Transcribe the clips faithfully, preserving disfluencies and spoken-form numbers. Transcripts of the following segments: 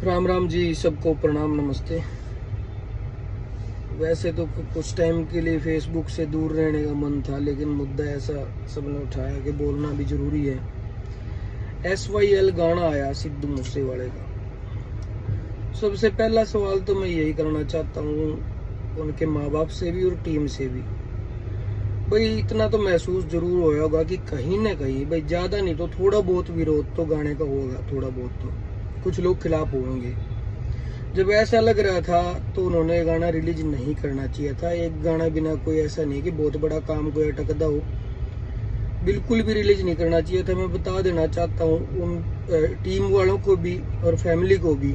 राम राम जी, सबको प्रणाम, नमस्ते। वैसे तो कु-, कुछ टाइम के लिए Facebook से दूर रहने का मन था, लेकिन मुद्दा ऐसा सबने उठाया कि बोलना भी जरूरी है। S Y L गाना आया सिद्धू मूसे वाले का। सबसे पहला सवाल तो मैं यही करना चाहता हूँ उनके माँ बाप से भी और टीम से भी। भाई, इतना तो महसूस जरूर होया होगा कि कहीं ना कहीं, भाई, ज्यादा नहीं तो थोड़ा बहुत विरोध तो गाने का होगा, थोड़ा बहुत तो कुछ लोग खिलाफ होंगे। जब ऐसा लग रहा था तो उन्होंने गाना रिलीज नहीं करना चाहिए था। एक गाना बिना कोई ऐसा नहीं कि बहुत बड़ा काम कोई अटकदा हो, बिल्कुल भी रिलीज नहीं करना चाहिए था। मैं बता देना चाहता हूँ उन, अ, टीम वालों को भी और फैमिली को भी।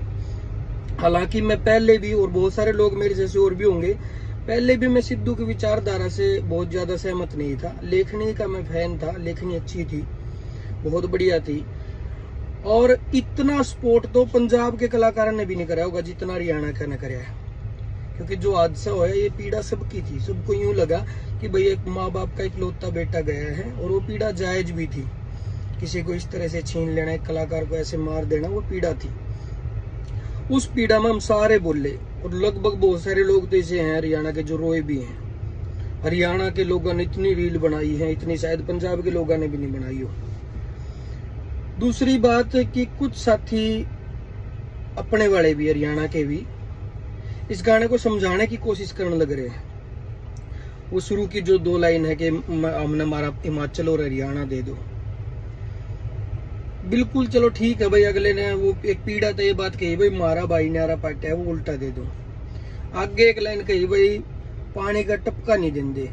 हालांकि मैं पहले भी, और बहुत सारे लोग मेरे जैसे और भी होंगे, पहले भी मैं सिद्धू की विचारधारा से बहुत ज्यादा सहमत नहीं था। लेखनी का मैं फैन था, लेखनी अच्छी थी, बहुत बढ़िया थी। और इतना सपोर्ट तो पंजाब के कलाकारों ने भी नहीं कराया होगा जितना हरियाणा का ने कराया है। क्योंकि जो हादसा होया, ये पीड़ा सबकी थी। सबको यूं लगा कि भाई, एक माँ बाप का इकलौता बेटा गया है, और वो पीड़ा जायज भी थी। किसी को इस तरह से छीन लेना, एक कलाकार को ऐसे मार देना, वो पीड़ा थी। उस पीड़ा में हम सारे बोले, और लगभग बहुत सारे लोग तो ऐसे हैं हरियाणा के जो रोए भी हैं। हरियाणा के लोगों ने इतनी रील बनाई है, इतनी शायद पंजाब के लोगों ने भी नहीं बनाई हो। दूसरी बात कि कुछ साथी अपने वाले भी, हरियाणा के भी, इस गाने को समझाने की कोशिश करने लग रहे हैं। वो शुरू की जो दो लाइन है कि म-, हमने हमारा हिमाचल और हरियाणा दे दो। बिल्कुल, चलो ठीक है भाई, अगले ने वो एक पीड़ा तो ये बात कही भाई, "मारा भाई न्यारा पाट्या, वो उल्टा दे दो।" आगे एक लाइन कही भाई, "पानी का टपका नहीं देंदे।"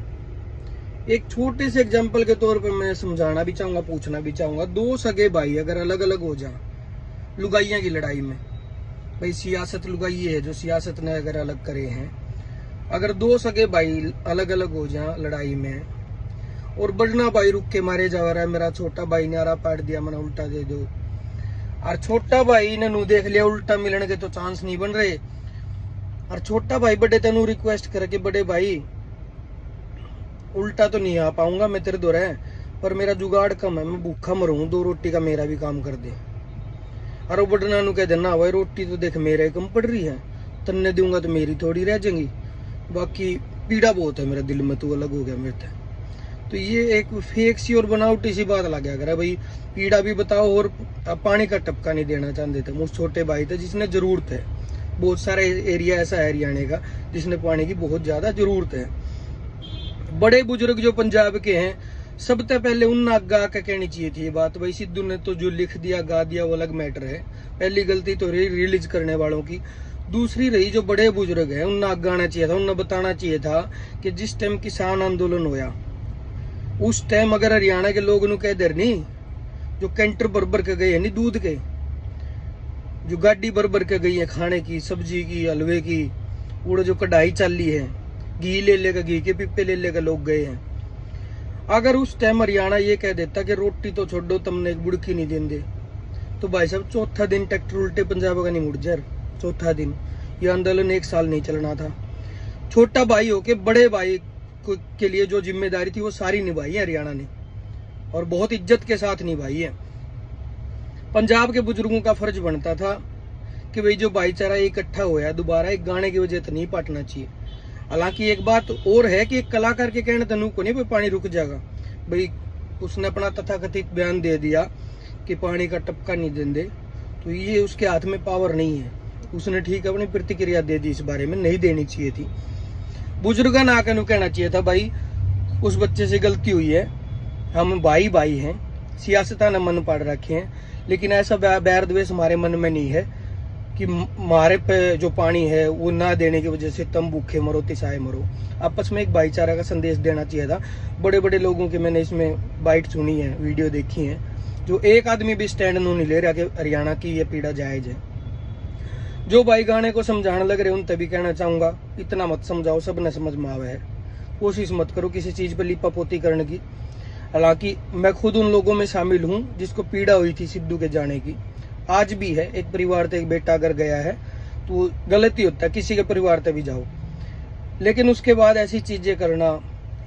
एक छोटे से एग्जांपल के तौर पर मैं समझाना भी चाहूंगा, पूछना भी चाहूंगा, दो सगे भाई अगर अलग अलग हो जा लुगाइयां की लड़ाई में, भाई, सियासत लुगाई है जो सियासत ने अगर अलग करे हैं, अगर दो सगे भाई अलग अलग हो जा लड़ाई में, और बड़ना भाई रुक के मारे जावा रहा, "मेरा छोटा भाई ने आरा पाट दिया, मैंने उल्टा दे दो।" और छोटा भाई ने नू देख लिया, उल्टा मिलने के तो चांस नहीं बन रहे। और छोटा भाई बड़े तै नू रिक्वेस्ट करे कि, "बड़े भाई, उल्टा तो नहीं आ पाऊंगा मैं तेरे धोरै, पर मेरा जुगाड़ कम है, मैं भूखा मरूं, दो रोटी का मेरा भी काम कर दे।" और वो बड़ना नू कह देना, "भाई, रोटी तो देख मेरे ही कम पड़ रही है, तन्ने दूंगा तो मेरी थोड़ी रह जाएंगी, बाकी पीड़ा बहुत है मेरे दिल में, तू अलग हो गया मेरे तै।" तो ये एक फेक सी और बनावटी सी बात लग गया करे भाई, पीड़ा भी बताओ और पानी का टपका नहीं देना चाहते थे। उस छोटे भाई थे जिसने जरूरत है, बहुत सारा एरिया ऐसा है हरियाणा का जिसने पानी की बहुत ज्यादा जरूरत है। बड़े बुजुर्ग जो पंजाब के हैं, सबसे पहले उन आगे आके कहनी चाहिए थी ये बात, भाई सिद्धू ने तो जो लिख दिया, गा दिया, वो अलग मैटर है। पहली गलती तो रही रिलीज करने वालों की। दूसरी रही जो बड़े बुजुर्ग हैं, उनने आगे आना चाहिए था, उनने बताना चाहिए था कि जिस टाइम किसान आंदोलन होया, उस टाइम अगर हरियाणा के लोग नु कह देर नहीं, जो कैंटर भर भर के गए हैं नहीं दूध के, जो गाड़ी भर भर के गई है खाने की, सब्जी की, हलवे की, उड़े जो कढ़ाई चाली है, घी ले लेकर, घी के पीपे ले लेकर लोग गए हैं। अगर उस टाइम हरियाणा ये कह देता कि रोटी तो छोड़ो, तुमने एक बुड़की नहीं देंदे, तो भाई साहब, चौथा दिन ट्रैक्टर उल्टे पंजाब का नहीं मुड़ जा। चौथा दिन, ये आंदोलन एक साल नहीं चलना था। छोटा भाई होके बड़े भाई को, के लिए जो जिम्मेदारी थी, वो सारी निभाई है हरियाणा ने, और बहुत इज्जत के साथ निभाई है। पंजाब के बुजुर्गों का फर्ज बनता था कि भाई, जो भाईचारा इकट्ठा होया, दोबारा एक गाने की वजह तो नहीं पाटना चाहिए। हालांकि एक बात और है कि एक कलाकार के कहने तै नू कोनी भाई पानी रुक जाएगा। भाई, उसने अपना तथाकथित बयान दे दिया कि पानी का टपका नहीं देंदे, तो ये उसके हाथ में पावर नहीं है। उसने ठीक अपनी प्रतिक्रिया दे दी, इस बारे में नहीं देनी चाहिए थी। बुजुर्गा ना के नू कहना चाहिए था, भाई, उस बच्चे से गलती हुई है, हम भाई भाई हैं, सियासत ने मन पाड़ रखे हैं, लेकिन ऐसा बै-, बैर द्वेष हमारे मन में नहीं है कि म-, हमारे पे जो पानी है वो ना देने की वजह से तुम भूखे मरो, तिसाए मरो। आपस में एक भाईचारा का संदेश देना चाहिए था। बड़े बड़े लोगों के मैंने इसमें बाइट सुनी है, वीडियो देखी है, जो एक आदमी भी स्टैंड नू नहीं ले रहा कि हरियाणा की ये पीड़ा जायज है। जो भाई गाने को समझाने लग रहे, उन तभी कहना चाहूँगा, इतना मत समझाओ, सब ने समझ में आवे है। कोशिश मत करो किसी चीज़ पर लीपा पोती करने की। हालांकि मैं खुद उन लोगों में शामिल हूँ जिसको पीड़ा हुई थी सिद्धू के जाने की, आज भी है। एक परिवार से एक बेटा अगर गया है तो गलत ही होता है, किसी के परिवार से भी जाओ, लेकिन उसके बाद ऐसी चीज़ें करना,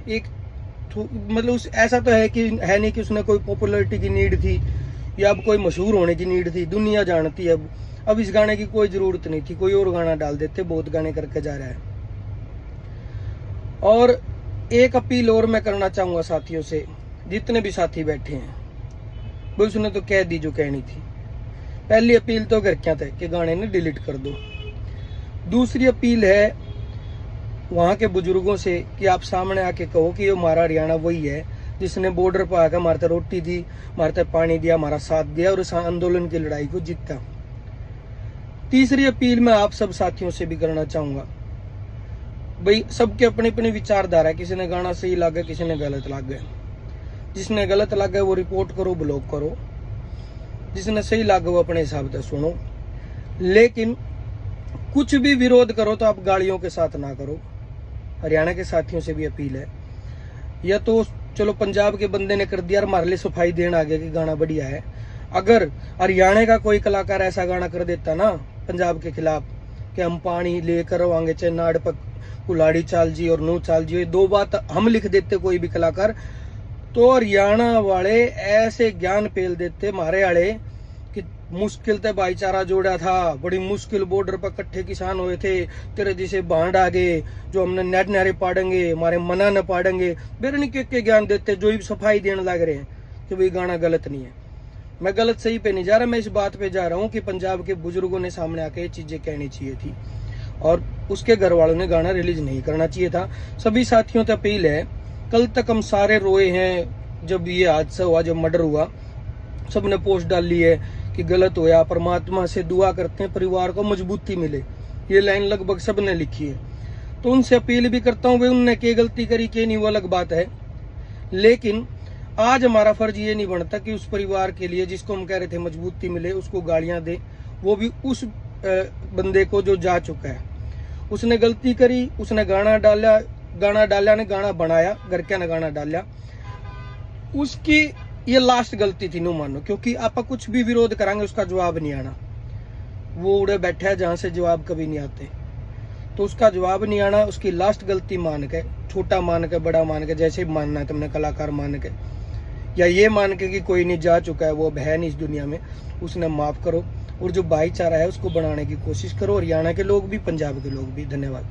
एक थो-, मतलब उस, ऐसा तो है कि है नहीं कि उसने कोई पॉपुलैरिटी की नीड थी या अब कोई मशहूर होने की नीड थी, दुनिया जानती है। अब अब इस गाने की कोई जरूरत नहीं थी, कोई और गाना डाल देते, बहुत गाने करके जा रहा है। और एक अपील और मैं करना चाहूंगा साथियों से, जितने भी साथी बैठे हैं, वो उसने तो कह दी जो कहनी थी। पहली अपील तो घर क्या थे कि गाने ने डिलीट कर दो। दूसरी अपील है वहाँ के बुजुर्गों से कि आप सामने आके कहो कि ये हमारा हरियाणा वही है जिसने बॉर्डर पर आकर हमारे तक रोटी दी, हमारे तक पानी दिया, हमारा साथ दिया और इस आंदोलन की लड़ाई को जीता। तीसरी अपील मैं आप सब साथियों से भी करना चाहूंगा, भाई, सबके अपनी अपनी विचारधारा है, किसी ने गाना सही लागे, किसी ने गलत लागे। जिसने गलत लागे वो रिपोर्ट करो, ब्लॉक करो, जिसने सही लागे वो अपने हिसाब से सुनो, लेकिन कुछ भी विरोध करो तो आप गालियों के साथ ना करो। हरियाणा के साथियों से भी अपील है, या तो चलो पंजाब के बंदे ने कर दिया और हमारे लिए सफाई देन आ गया कि गाना बढ़िया है। अगर हरियाणा का कोई कलाकार ऐसा गाना कर देता ना पंजाब के खिलाफ कि हम पानी लेकर आवांगे, चाहे नाड़ पर कुल्हाड़ी चाल जी और नू चाल जी, ये दो बात हम लिख देते कोई भी कलाकार, तो हरियाणा वाले ऐसे ज्ञान पेल देते हमारे आले कि मुश्किल ते भाईचारा जोड़ा था, बड़ी मुश्किल बॉर्डर पर इकट्ठे किसान हुए थे, तेरे जैसे भांड आ गए जो हमने नेट नारे पाड़ेंगे, हमारे मना न पाड़ेंगे। बेरनी के, के ज्ञान देते जो ही सफाई देने लग रहे हैं कि भाई गाना गलत नहीं है। मैं गलत सही पे नहीं जा रहा, मैं इस बात पे जा रहा हूँ कि पंजाब के बुजुर्गों ने सामने आके ये चीजें कहनी चाहिए थी और उसके घर वालों ने गाना रिलीज नहीं करना चाहिए था। सभी साथियों से अपील है, कल तक हम सारे रोए हैं जब ये हादसा हुआ, जब मर्डर हुआ, सबने पोस्ट डाली है कि गलत होया, परमात्मा से दुआ करते हैं परिवार को मजबूती मिले। ये लाइन लगभग सबने लिखी है। तो उनसे अपील भी करता हूँ, वे उनने के गलती करी, के नहीं, वो अलग बात है, लेकिन आज हमारा फर्ज ये नहीं बनता कि उस परिवार के लिए जिसको हम कह रहे थे मजबूती मिले, उसको गालियां दे, वो भी उस, अ, बंदे को जो जा चुका है। उसने गलती करी, उसने गाना डाला, गाना डाला ने गाना बनाया, घर के ने गाना डाला, उसकी ये लास्ट गलती थी, नो मानो, क्योंकि आप कुछ भी विरोध करांगे उसका जवाब नहीं आना। वो उड़े बैठा है जहां से जवाब कभी नहीं आते, तो उसका जवाब नहीं आना। उसकी लास्ट गलती मान के, छोटा मान के, बड़ा मान के, जैसे भी मानना है तुमने, कलाकार मान के या ये मान के कि कोई नहीं, जा चुका है, वो अब है नहीं इस दुनिया में, उसने माफ करो। और जो भाईचारा है उसको बनाने की कोशिश करो, हरियाणा के लोग भी, पंजाब के लोग भी। धन्यवाद।